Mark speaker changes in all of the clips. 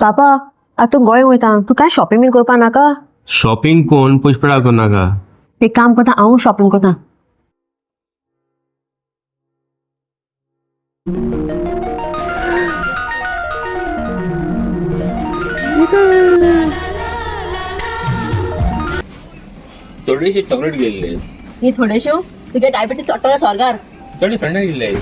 Speaker 1: पापा आतां तूं गोंय वयता, तूं काय शॉपिंग बी करपा नाका?
Speaker 2: शॉपिंग कोण पुष्पळा करूं नाका.
Speaker 1: एक काम करता, हांव शॉपिंग करता.
Speaker 2: थोडीशी चॉकलेट गेल्ली.
Speaker 1: ही थोडेश्यो तुगे डायबिटीज चडटले स्वर्गार.
Speaker 2: थोडी फ्रेंडा गेल्ली.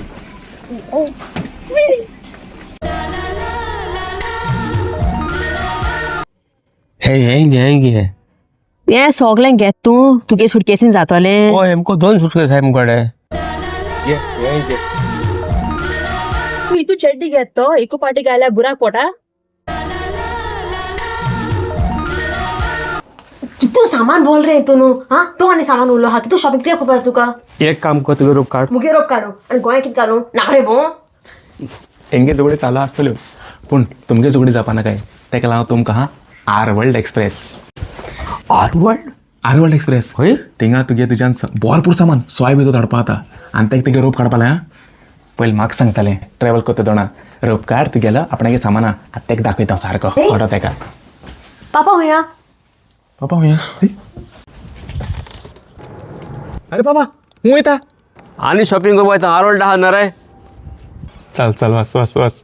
Speaker 2: हे हें घे, हें घे.
Speaker 1: हें सगळें घेत तूं तुगे सुटकेसीन जातोलें.
Speaker 2: हय, आमकां दोन सुटकेस आहाय मुकडे. घे, हें घे.
Speaker 1: तूं हितू चड्डी घेत तो एकू पाटी गायल्या बुराक पोटा. कितू सामान बोल रे तूं न्हू? हा, तूं आनी सामान उरलो हा. कितू शॉपिंग कित्याक करपा तुका?
Speaker 2: एक काम कर, तुगे रोप काड.
Speaker 1: मुगे रोप काडू आनी गोंया कितें घालूं नागरे भो.
Speaker 3: तेंगे झगडी चालू आसतल्यो, पूण तुमगे झगडी जावपा नाकाय. तेका लागून तुमकां हा R world express.
Speaker 2: R world?
Speaker 3: R world express.
Speaker 2: हय?
Speaker 3: थिंगा तुगे तुज्यान भरपूर सामान सोय भितर धाडपा जाता. आनी तेका तुगे रोप काडपा लाय. पयलीं म्हाका सांगतालें ट्रॅवल करता तोणा रोप काड तुगेलो आपणागे सामाना. आतां तेका दाखयता हांव सारको ऑटो तेका.
Speaker 1: पापा हुया.
Speaker 3: पापा हुया. अरे बाबा, हूं वयता.
Speaker 2: आनी शॉपिंग करपा वयता आर वर्ल्ड आहा ना रे.
Speaker 3: चल चल, वस वस वस.